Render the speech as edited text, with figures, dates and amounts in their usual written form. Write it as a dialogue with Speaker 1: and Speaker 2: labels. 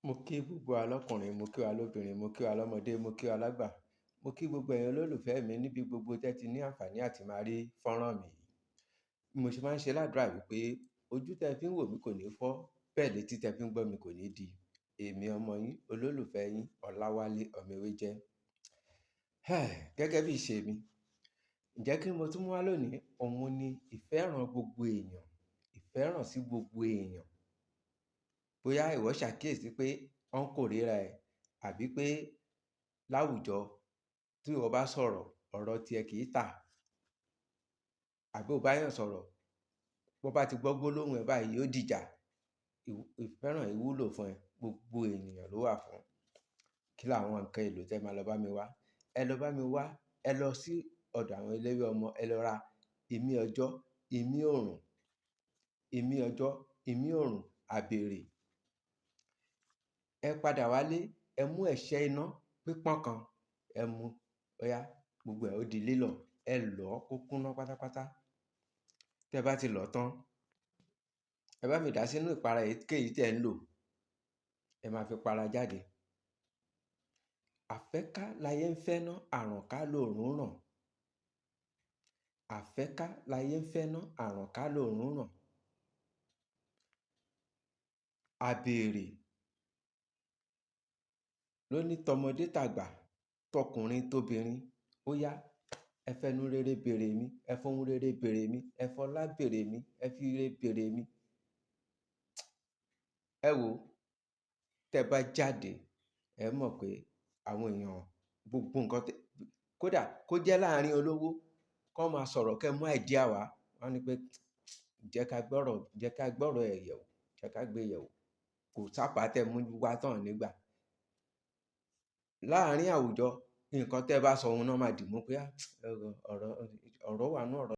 Speaker 1: Mo kí gbogbo wa lọ́kùnrin, mo kí wa lóbìnrin, mo kí wa lọ́mọdé, mo kí wa lágbà. Mo kí gbogbo ẹ̀yin olólùfẹ́ mi níbi gbogbo tẹ́ ti ní àǹfààní àti máa rí fọ́nrán mi yìí. Bí mo ṣe máa ń ṣe ládùrá wípé ojú tẹ fi ń wò mí kò ní fọ́, bẹ́ẹ̀ létí tẹ fi ń gbọ́ mi kò ní di. Èmi ọmọ yín, olólùfẹ́ yín, Ọláwálé ọmọ Ewéjẹ́. Gẹ́gẹ́ bí ìṣe mi, ǹjẹ́ kí ni mo tún mú wá lónìí? Òun ni ìfẹ́ràn gbogbo èèyàn, ìfẹ́ràn sí gbogbo èèyàn. Bóyá ìwọ ṣàkíyèsí pé wọ́n ń kórìíra ẹ àbí pé láwùjọ tí ìwọ bá sọ̀rọ̀, ọ̀rọ̀ tí ẹ kì í tà. Àbí o bá èèyàn sọ̀rọ̀, bó bá ti gbọ́ gbólóhùn ẹ báyìí yóò dìjà. Ìfẹ́ràn yìí wúlò fún ẹ, gbogbo ènìyàn ló wà fún. Kí làwọn nǹkan èlò tí ẹ máa lọ bá mi wá? Ẹ lọ bá mi wá, ẹ lọ sí ọ̀dọ̀ àwọn eléwé ọmọ, ẹ lọ ra imí ọjọ́, imí òòrùn, imí ọjọ́, imí òòrùn, àbèrè. Ẹ padà wálé, ẹ mú ẹ̀ṣẹ́ iná pípọ́n kan, ẹ mú, óyá, gbogbo ẹ̀ ó di lílọ̀, ẹ lọ̀ kó kúnná pátápátá. Tẹ bá ti lọ̀ tán, ẹ bá mi dà sínú ìpara èyíkéyìí tí ẹ̀ ń lò, ẹ máa fi para jáde. Àfẹ́ká láyé ń fẹ́ ná, àrànká lòrùn ràn. Àfẹ́ká láyé ń fẹ́ ná, àrànká lòrùn ràn. Àbèrè ló ní tọmọdé tàgbà, tọkùnrin tóbìnrin, ó yá, ẹ fẹnu rere bèrè mi, ẹ fohùn rere bèrè mi, ẹ fọlá bèrè mi, ẹ fi ire bèrè mi. Ẹ wò, tẹ bá jáde, ẹ mọ̀ pé àwọn èèyàn gbogbo nǹkan tẹ, kódà kó jẹ́ láàárín olówó, kó máa sọ̀rọ̀ kí ẹ mú idea wá. Wọ́n á ní pé jẹ́ ká gbọ́rọ̀ ẹ yẹ̀wò, jẹ́ ká gbé yẹ̀wò. Kò sápá tẹ mú wá tán nígbà. Láàárín àwùjọ, nǹkan tẹ bá sọ òun náà máa dì mú pé ọ̀rọ̀, ọ̀rọ̀ wà nínú ọ̀rọ̀.